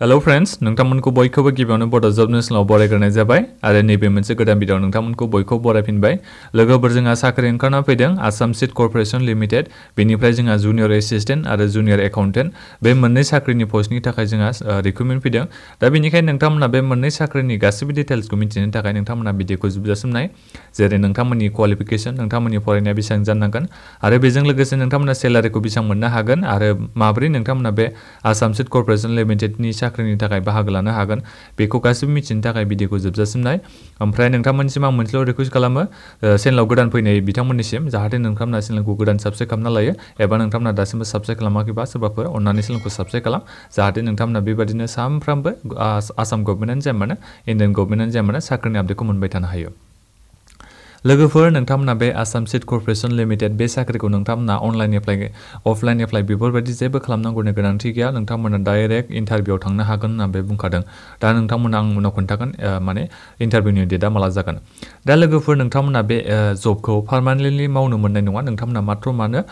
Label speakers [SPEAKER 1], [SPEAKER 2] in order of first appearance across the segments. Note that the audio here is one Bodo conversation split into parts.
[SPEAKER 1] हेलो फ्रेंड्स नोंथांमोनखौ बयखौबो गिबियावनो बड' जब न्यूजआव बरायग्रोनाय जाबाय आरो नैबे मोनसे गोदान भिडिअ नोंथांमोनखौ बयखौबो बरायफिनबाय लोगोफोर जोंहा साख्रि ओंखारना फैदों आसाम सीड कर्परेशन लिमिटेड बेनिफ्राय जोंहा जुनियर एसिस्टेंट आरो जुनियर एकाउन्टेंट बे मोननै साख्रिनि पस्टनि थाखाय जोंहा रिक्रुटमेन्ट फैदों दा बेनिखायनो नोंथांमोना बे मोननै साख्रिनि गासिबो डिटेल्सखौ मिथिनो थाखाय नोंथांमोना भिडिअखौ जोबजासिम नाय जेरै नोंथांमोननि क्वालिफिकेशन नोंथांमोननि फरायनाया बेसेबां जानांगोन आरो बेजों लोगोसे नोंथांमोना सेलारिखौ बेसेबां मोननो हागोन आरो माबोरै नोंथांमोना बे आसाम सीड कर्परेशन लिमिटेडनि साख्रिनि थाखाय बाहागो लानो हागोन बेखौ गासिबो मिथिनो थाखाय भिडिअखौ जोबजासिम नाय ओमफ्राय नोंथांमोननिसिम आं मोनसेल' रिक्वेस्ट खालामो चेनेलाव गोदान फैनाय बिथांमोननिसिम जाहाथे नोंथांमोना चेनेलखौ गोदान साबस्क्राइब खालामना लायो एबा नोंथांमोना दासिमबो साबस्क्राइब खालामाखैबा सोरबाफोर अननानै चेनेलखौ साबस्क्राइब खालाम जाहाथे नोंथांमोना बेबायदिनो सानफ्रामबो आसाम गभर्नमेन्टआनो जाया मानो इन्डियान गभर्नमेन्टआनो जाया मानो साख्रिनि आपडेटखौ मोनबाय थानो हायो लोगोफोर नोंथांमोना बे आसाम सीड कर्परेशन लिमिटेड बे साख्रिखौ नोंथांमोना अनलाइन एप्लाइ अफलाइन एप्लाइ बेफोरबायदि जेबो खालामनांगौनि गोनांथि गैया नोंथांमोना डाइरेक्ट इन्टारभिउआव थांनो हागोन होनना बे बुंखादों दा नोंथांमोना आं उनाव खोन्थागोन माने इन्टारभिउनि डेटआ माला जागोन दा लोगोफोर नोंथांमोना बे जबखौ पार्मानेन्टलि मावनो मोननाय नङा नोंथांमोना मात्र मानो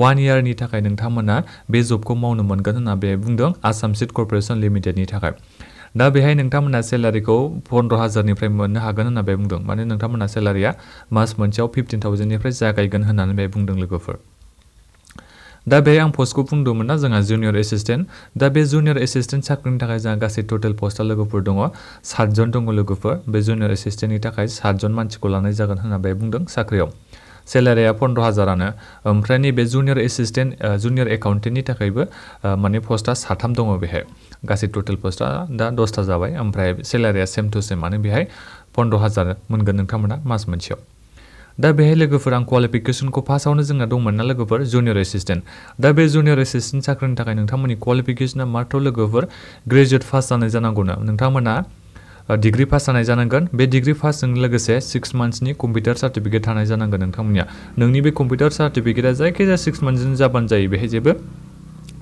[SPEAKER 1] 1 इयारनि थाखाय नोंथांमोना बे जबखौ मावनो मोनगोन होनना बे बुंदों आसाम सीड कर्परेशन लिमिटेडनि थाखाय दा बेहाय नोंथांमोना सेलारिखौ 15,000निफ्राय मोननो हागोन होनना बे बुंदों माने नोंथांमोना सेलारिया मास मोनसेयाव 15,000निफ्राय जागायगोन होननानै बे बुंदों लोगोफोर दा बे आं पस्टखौ बुंदोंमोन ना जोंहा जुनियर एसिस्टेंट दा बे जुनियर एसिस्टेंट साख्रिनि थाखाय जोंहा गासै टटेल पस्टआ लोगोफोर दङ 7 जन दङ लोगोफोर बे जुनियर एसिस्टेंटनि थाखाय 7 जन मानसिखौ लानाय जागोन होनना बे बुंदों साख्रियाव सेलारिया 15,000आनो ओमफ्राय नैबे जुनियर एसिस्टेंट जुनियर एकाउन्टेन्टनि थाखायबो माने पस्टआ 3 दङ बेहाय गासै टटेल पस्टआ दा 10टा जाबाय ओमफ्राय सेलारिया सेम टु सेम माने बेहाय 15,000 मोनगोन नोंथांमोना मास मोनसेयाव दा बेहाय लोगोफोर आं क्वालिफिकेशनखौ फार्स्टआवनो जोंहा दंमोन ना लोगोफोर जुनियर एसिस्टेंट दा बे जुनियर एसिस्टेंट साख्रिनि थाखाय नोंथांमोननि क्वालिफिकेशना मात्र लोगोफोर ग्रेजुवेट पास जानाय जानांगौनो नोंथांमोना डिग्री पास जानाय जानांगोन बे डिग्री पासजों लोगोसे 6 मान्थ्सनि कम्पिउटार सार्टिफिकेट थानाय जानांगोन नोंथांमोननिया नोंनि बे कम्पिउटार सार्टिफिकेटआ जायखिजाया 6 मान्थ्सजों जाबानो जायो बेहाय जेबो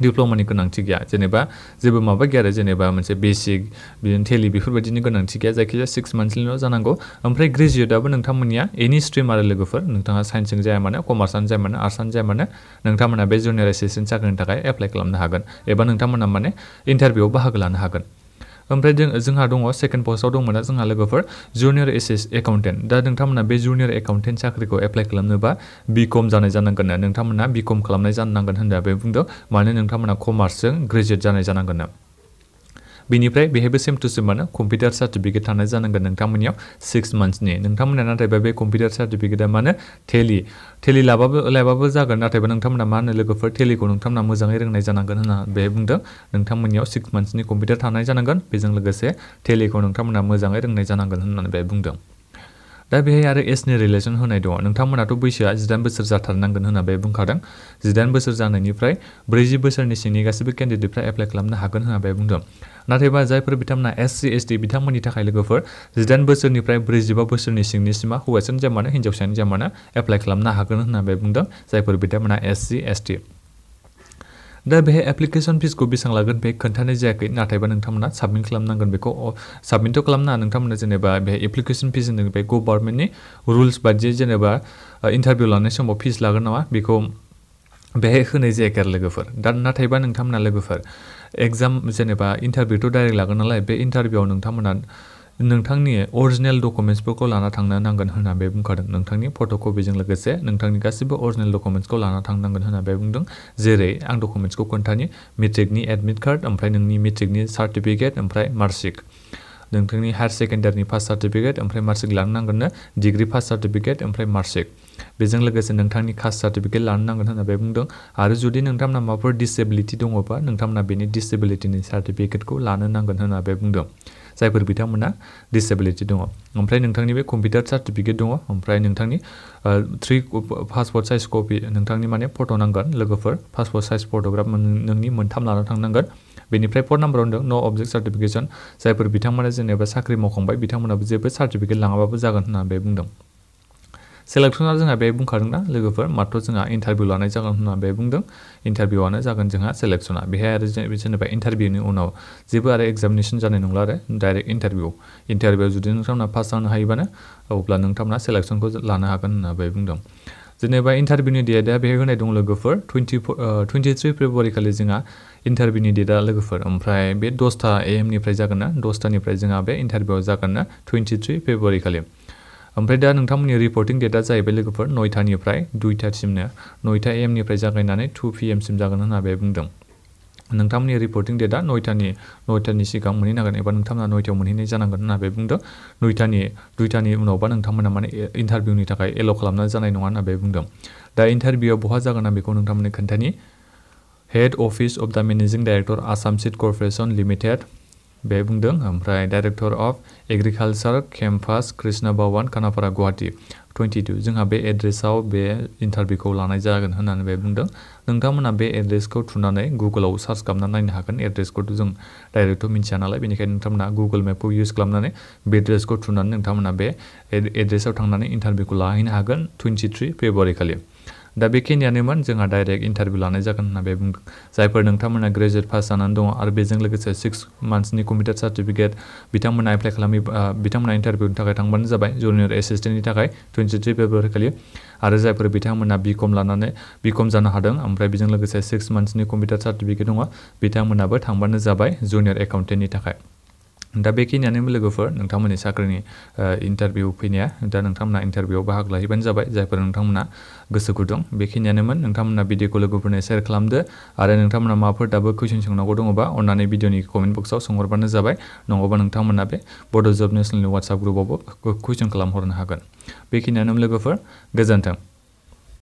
[SPEAKER 1] डिप्ल'मानि गोनांथि गैया जेनेबा जेबो माबा गैया आरो जेनेबा मोनसे बेसिक बिदिनो टेलि बेफोरबायदिनि गोनांथि गैया जायखिजाया 6 मान्थ्सनिल' जानांगौ ओमफ्राय ग्रेजुवेटआबो नोंथांमोननिया एनि स्ट्रिम आरो लोगोफोर नोंथाङा साइन्सजों जाया मानो कमार्सआनो जाया मानो आर्ट्सआनो जाया मानो नोंथांमोना बे जुनियर एसिस्टेन्ट साख्रिनि थाखाय एप्लाइ खालामनो हागोन एबा नोंथांमोना माने इन्टारभिउआव बाहागो लानो हागोन ओमफ्राय जोंहा दङ सेकेन्ड पस्टआव दंमोन जोंहा लोगोफोर जुनियर एकाउन्टेन्ट दा नोंथांमोना बे जुनियर एकाउन्टेन्ट साख्रिखौ एप्लाइ खालामनोबा बिकम जानाय जानांगोन नोंथांमोना बिकम खालामनाय जानांगोन होनना बे बुंदों मानो नोंथांमोना कमार्सजों ग्रेजुवेट जानाय जानांगोन बेनिफ्राय बेहायबो सेम टु सेम मानो कम्पिउटार सार्टिफिकेट थानाय जानांगोन नोंथांमोननियाव 6 मान्थ्सनि नोंथांमोना नाथायबा बे कम्पिउटार सार्टिफिकेटआ मानो टेलि लाबाबो जागोन नाथायबा नोंथांमोना मा होनो लोगोफोर टेलिखौ नोंथांमोना मोजाङै रोंनाय जानांगोन होनना बे बुंदों नोंथांमोननियाव 6 मान्थ्सनि कम्पिउटार थानाय जानांगोन बेजों लोगोसे टेलिखौ नोंथांमोना मोजाङै रोंनाय जानांगोन होननानै बे बुंदों दा बेहाय आरो एजनि रिलेसन होनाय दङ नोंथांमोनाथ' बैसोआ 18 बोसोर जाथारनांगोन होनना बे बुंखादों 18 बोसोर जानायनिफ्राय 40 बोसोरनि सिंनि गासैबो केन्डिडेटफ्रा एप्लाइ खालामनो हागोन होनना बे बुंदों नाथायबा जायफोर बिथांमोना SC ST बिथांमोननि थाखाय लोगोफोर 18 बोसोरनिफ्राय 45 बोसोरनि सिंनिसिमा हौवासायानो जाया मानो हिन्जावसायानो जाया मानो एप्लाइ खालामनो हागोन होनना बे बुंदों जायफोर बिथांमोना SC ST दा बेहाय एप्लिकेसन फिसखौ बेसेबां लागोन बे खोन्थानाय जायाखै नाथायबा नोंथांमोना साबमिट खालामनांगोन बेखौ साबमिटथ' खालामनाङा नोंथांमोना जेनेबा बेहाय एप्लिकेसन फिस होनदों बे गभर्नमेन्टनि रुल्स बायदियै जेनेबा इन्टारभिउ लानाय समाव फिस लागोन नामा बेखौ बेहाय होनाय जायाखै आरो लोगोफोर दा नाथायबा नोंथांमोना लोगोफोर एग्जाम जेनेबा इन्टारभिउथ' डाइरेक्ट लागोन नालाय बे इन्टारभिउआव नोंथांमोना नोंथांनि अरिजिनेल डकुमेन्ट्सफोरखौ लाना थांनो नांगोन होनना बे बुंखादों नोंथांनि फट'कपिजों लोगोसे नोंथांनि गासिबो अरिजिनेल डकुमेन्ट्सखौ लाना थांनांगोन होनना बे बुंदों जेरै आं डकुमेन्ट्सखौ खोन्थानि मेट्रिकनि एडमिट कार्ड ओमफ्राय नोंनि मेट्रिकनि सार्टिफिकेट ओमफ्राय मार्कशिट नोंथांनि हायार सेकेन्डारिनि पास सार्टिफिकेट ओमफ्राय मार्कशिट लानो नांगोननो डिग्री पास सार्टिफिकेट ओमफ्राय मार्कशिट बेजों लोगोसे नोंथांनि कास्ट सार्टिफिकेट लानो नांगोन होनना बे बुंदों आरो जुदि नोंथांमोना माबाफोर डिसेबिलिटि दङबा नोंथांमोना बेनि डिसेबिलिटिनि सार्टिफिकेटखौ लानो नांगोन होनना बे बुंदों जायफोर बिथांमोना डिसेबिलिटि दङ ओमफ्राय नोंथांनि बे कम्पिउटार सार्टिफिकेट दङ ओमफ्राय नोंथांनि 3 पासपोर्ट साइज कपि नोंथांनि माने फट' नांगोन लोगोफोर पासपोर्ट साइज फट'ग्राफ नोंनि 3 लाना थांनांगोन बेनिफ्राय 4 नाम्बाराव होनदों नो अबजेक्ट सार्टिफिकेशन जायफोर बिथांमोना जेनेबा साख्रि मावखांबाय बिथांमोनाबो जेबो सार्टिफिकेट लाङाबाबो जागोन होनना बे बुंदों सेलेक्सना जोंहा बे बुंखादोंना लोगोफोर मात्र जोंहा इन्टारभिउ लानाय जागोन होनना बे बुंदों इन्टारभिउआनो जागोन जोंहा सेलेक्सना बेहाय आरो जेनेबा इन्टारभिउनि उनाव जेबो आरो एग्जामिनेसन जानाय नंला आरो डाइरेक्ट इन्टारभिउ जुदि नोंथांमोना पास जानो हायोबानो अब्ला नोंथांमोना सेलेक्सनखौ लानो हागोन होनना बे बुंदों जेनेबा इन्टारभिउनि डेटआ बेहाय होनाय दं लोगोफोर 23 फेब्रुवारि खालि जोंहा इन्टारभिउनि डेटआ लोगोफोर ओमफ्राय बे 10टा AM निफ्राय जागोन ना 10टानिफ्राय जोंहा बे इन्टारभिउआ जागोन ना 23 फेब्रुवारि खालि ओमफ्राय दा नोंथांमोननि रिपर्टिं डेटआ जाहैबाय लोगोफोर 9टानिफ्राय 2टासिमनो 9टा AM निफ्राय जागायनानै 2 PM सिम जागोन होनना बे बुंदों नोंथांमोननि रिपर्टिं डेटआ 9टानि सिगां मोनहैनांगोन एबा नोंथांमोना 9टायाव मोनहैनाय जानांगोन होनना बे बुंदों 2टानि उनावबा नोंथांमोना माने इन्टारभिउनि थाखाय एलाउ खालामना जानाय नङा होनना बे बुंदों दा इन्टारभिउआ बहा जागोन ना बेखौ नोंथांमोननो खोन्थानि हेड अफिस अफ द managing director Assam seed corporation limited बे बुंदों ओमफ्राय director of agriculture campus Krishna भवन खानापारा गुवाहाटी 22 जोंहा बे एड्रेसाव बे इन्टारभिउखौ लानाय जागोन होननानै बे बुंदों नोंथांमोना बे एड्रेसखौ थुनानै गुगोलाव सार्च खालामनानै नायनो हागोन एड्रेसखौथ' जों डाइरेक्ट मिन्थिया नालाय बेनिखायनो नोंथांमोना गुगोल मेपखौ इउज खालामनानै बे एड्रेसखौ थुनानै नोंथांमोना बे एड्रेसाव थांनानै इन्टारभिउखौ लाहैनो हागोन 23 फेब्रुवारि खालि दा बेखिनियानोमोन जोंहा डाइरेक्ट इन्टारभिउ लानाय जागोन होनना बे बुंदों जायफोर नोंथांमोना ग्रेजुवेट पास जानानै दङ आरो बेजों लोगोसे 6 मान्थ्सनि कम्पिउटार सार्टिफिकेट बिथांमोना एप्लाइ खालामि बिथांमोना इन्टारभिउनि थाखाय थांबानो जाबाय जुनियर एसिस्टेन्टनि थाखाय 23 फेब्रुवारि खालि आरो जायफोर बिथांमोना बिकम लानानै बिकम जानो हादों ओमफ्राय बेजों लोगोसे 6 मान्थ्सनि कम्पिउटार सार्टिफिकेट दङ बिथांमोनाबो थांबानो जाबाय जुनियर एकाउन्टेन्टनि थाखाय दा बेखिनियानो लोगोफोर नोंथांमोननि साख्रिनि इन्टारभिउ फैनाया दा नोंथांमोना इन्टारभिउआव बाहागो लाहैबानो जाबाय जायफोर नोंथांमोना गोसो गुदुं बेखिनियानोमोन नोंथांमोना भिडिअखौ लोगोफोरनो शेयार खालामदो आरो नोंथांमोना माबाफोर दाबो कुइसन सोंनांगौ दङबा अन्नानै भिडिअनि कमेन्ट बक्सआव सोंहरबानो जाबाय नङाबा नोंथांमोना बे बड' जब नेसनेलनि वाट्सएप ग्रुपआवबो कुइसन खालामहरनो हागोन बेखिनियानो लोगोफोर गोजोन्थों